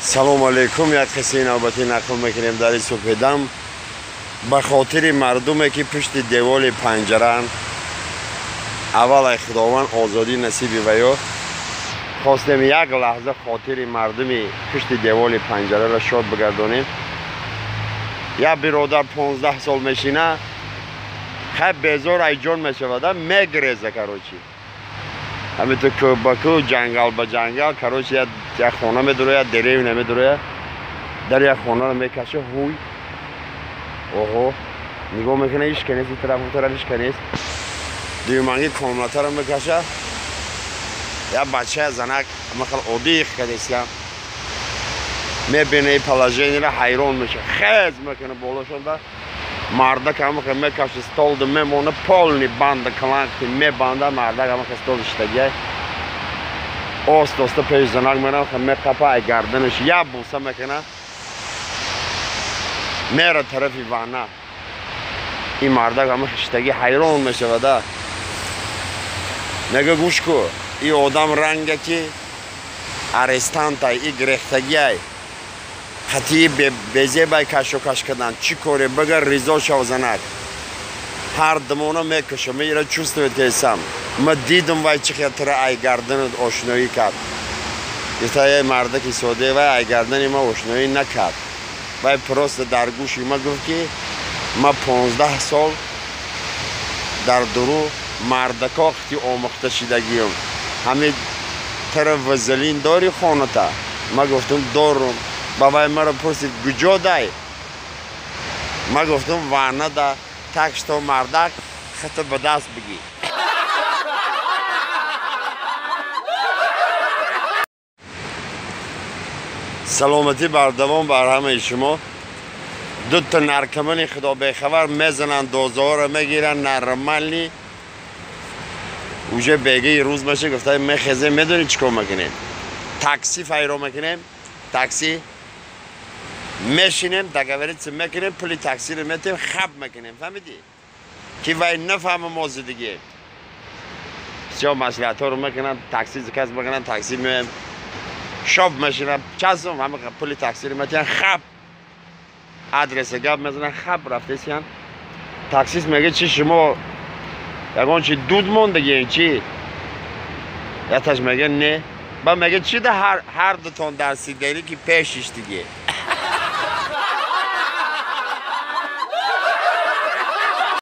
Салом алейкум. Як қиссаи навбатӣ нақл мекунем дар супедам ба хотири мардуме ки пушти деволи панҷаранд. Аввал ай Худованд озодӣ насиби ваё. Хостем як лаҳза хотири мардуми пушти деволи панҷараро шод бигардонем. Як биродар 15 сол мешина, хай безор ай ҷон мешавада, мегреза, короче. Ҳамин кӯ ба кӯ, ҷангал ба ҷангал, короче, як хона медурояд, деревня медурояд, дар як хонаро мекаша, ҳуй, оҳо, нигоҳ мекуна, ҳеч ка нест, ин тараф, он тараф ҳеч ка нест. Дуюманги комнатаро мекаша, як бача, занак махал одиқ кадестям, мебина и положениеро, ҳайрон меша, хез мекуна болошонда, мардак ҳамаха мекаша, столда мемона, полный банда каланки мебанда, мардак ҳамаха стол иштагиай, ост оста пеш занак мерам, меқапа, ай гарданаш як буса мекуна, мера тарафи ванна. Ин мардак ҳамаха иштагӣ ҳайрон мешавада, мега: гӯш ку, и одам ранга ки арестантай, и гирехтагиай, қатъии безебай кашу каш кардан, чӣ коре бигар, ризо шав занак, ҳар димона мекуша, ма ира чувствовать кесам, ма дидам вай чӣ хел тира ай гарданат ошноӣ кард. Гуфта: эй мардаки соде, вай ай гардани ма ошноӣ накард, вай просто дар гӯши ма гуфт ки ма 15 сол дар дуру мардако хти омӯхта шидагиём, ҳамин тира вазелин дори хоната? Ма гуфтам: дорум. Ба вай маро пурсид: куҷо дай? Ма гуфтам: ванна да. Так что, мардак, хата ба даст бигӣ. Саломатӣ бардавом бар ҳамаи шумо. Дута наркомани худо бехабар мезананд, дозаҳоро мегиранд, нормальный. Уже бегаи рӯз меша, гуфта мехезем, медонӣ чӣ кор мекунем? Такси файро мекунем, такси мешинем, договориться мекунем, пули таксиро метем, хаб мекунем, фаҳмидӣ, ки вай нафаҳма мо зидигем. Бисёр маслиҳатҳоро мекунанд, такси заказ мекунанд, такси меоем, шоб мешинам, часум ҳама пули таксиро метиҳанд, хаб адреса гап мезананд, хаб рафтесиян. Таксист мега: чи шумо ягон чи дуд мондагиен, чи? Яташ мега: не. Ба мега: чи да ҳар дутон дар сидерӣ ки пешиш диге.